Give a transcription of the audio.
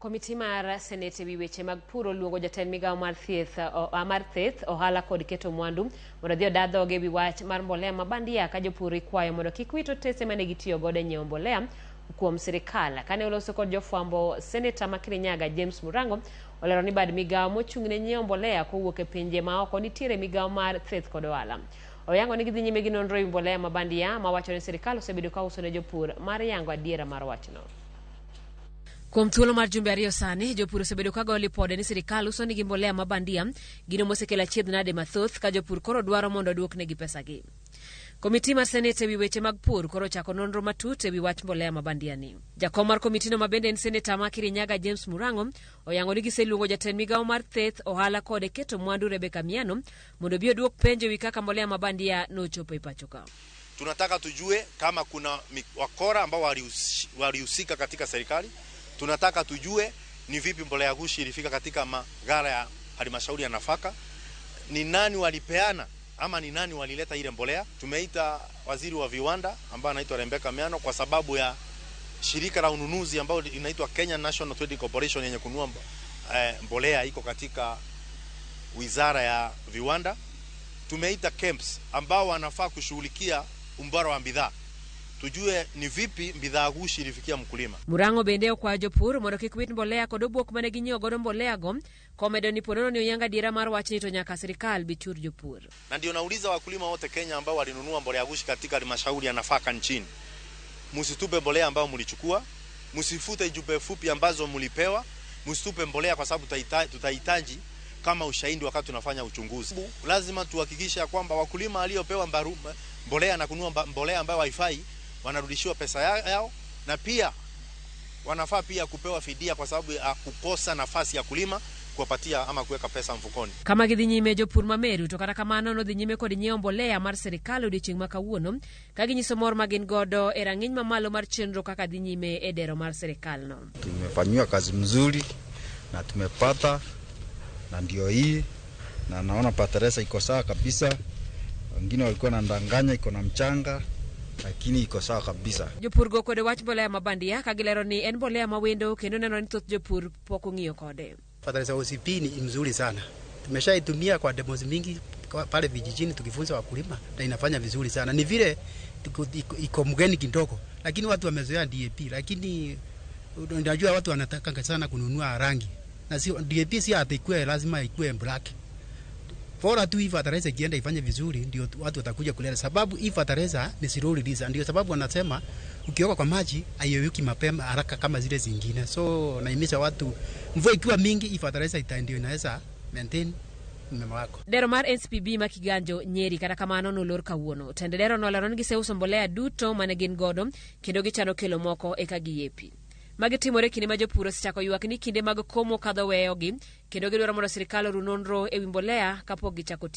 Komiti mar Senate ewi weche mag pur oluongo jatend migawo mar thieth, mar theth, ohala kod keto mwandu mondo odhi oda dhoge ewi wach mar mbolea ma bandia ka jopur ikwayo mondo kik wit otese mane gitiyo godo e nyiewo mbolea kuom sirikal. Kane oloso kod jofwambo, Seneta ma Kirinyaga James Murango olero ni bad migawo mochung' ne nyiewo mbolea kowuok e pinje maoko nitiere migawo mar theth kod ohala. Oyango ni gidhi nyime gi nonro ewi mbolea ma bandia mawacho ni sirikal osebedo ka uso ne jopur mar yango adiera mar wachno. Kuom thuolo mar jumbe ariyo sani, jopur osebedo ka goyo lipode ni sirikal uso nigi mbolea ma bandia, gino mosekelo achiedh nade mathoth ka jopur koro dwaro mondo oduoknegi pesagi. Komiti mar Senate ewi weche mag pur koro ochako nonro matut ewi wach mbolea ma bandia ni. Jakom mar komitino ma bende en seneta ma Kirinyaga James Murango oyango ni giseluongo jatend migawo mar theth, ohala kod keto mwandu Rebecca Miano mondo obi oduok penjo ewi kaka mbolea ma bandia nochopo e pacho ka. Tunataka tujue kama kuna wakora ambao walihusika katika serikali. Tunataka tujue ni vipi mbolea ghushi ilifika katika maghala ya halmashauri ya nafaka, ni nani walipeana ama ni nani walileta ile mbolea. Tumeita waziri wa viwanda ambaye anaitwa Rebecca Miano kwa sababu ya shirika la ununuzi ambao inaitwa Kenya National Trading Corporation yenye kununua mbolea iko katika wizara ya viwanda. Tumeita KEMPS ambao wanafaa kushughulikia ubora wa bidhaa, tujue ni vipi bidhaa ghushi ilifikia mkulima. Murango bende okwayo jopur mondo kik wit mbolea kod obuok mane ginyiewo godo mbolea go komedo ni ponono ni oyang adiera mar wachni to nyaka sirikal bi chur jopur. Na ndio nauliza wakulima wote Kenya ambao walinunua mbolea ghushi katika halmashauri ya nafaka nchini, msitupe mbolea ambayo mlichukua, msifute jumbe fupi ambazo mlipewa, msitupe mbolea kwa sababu tutahitaji kama ushahidi wakati tunafanya uchunguzi. Lazima tuhakikishe kwamba wakulima waliopewa mbolea na kununua mbolea ambayo haifai wanarudishiwa pesa yao, na pia wanafaa pia kupewa fidia kwa sababu ya kukosa nafasi ya kulima, kuwapatia ama kuweka pesa mfukoni. Kama gidhi nyime jopur ma Meru to kata kamano nodhi nyime kod nyiewo mbolea mar sirikal odiochieng' ma kawuono ka ginyiso mor ma gin godo e rang'iny mamalo mar chenro kaka dhi nyime e dero mar sirikal no. Tumefanyiwa kazi mzuri na tumepata, na ndio hii, na naona fertilizer iko sawa kabisa. Wengine walikuwa wanadanganya iko na mchanga, lakini iko sawa kabisa. Jopur go kwedo wach mbolea ma bandia ka gilero ni en mbolea ma wendo kendo nenore ni thoth jopur pok ong'iyo kode. Fertilizer OCP ni mzuri sana. Tumeshaitumia kwa demos mingi pale vijijini tukifunza wakulima na inafanya vizuri sana. Ni vile iko mgeni kidogo, lakini watu wamezoea DAP, lakini unajua watu wanataka sana kununua rangi. Na sio DAP, si ati ikue lazima ikue black. Bora tu hii fertilizer ikienda ifanye vizuri ndio watu watakuja kuleta, sababu hii fertilizer ni slow release, ndio sababu wanasema ukioga kwa maji haiyeyuki mapema haraka kama zile zingine. So nahimiza watu, mvua ikiwa mingi hii fertilizer ita ndio inaweza maintain mmea wako. Dero mar NCPB ma Kiganjo Nyeri kata kamano nolor kawuono. Tend dero nolero ni giseuso mbolea duto mane gin godo kendo gichano kelo moko eka giyepi. Magi timore kinde ma jopur osechako ywak ni kinde mag komo kadho weyogi kendo gidwaro mondo sirikal oru nonro ewi mbolea kapok gichako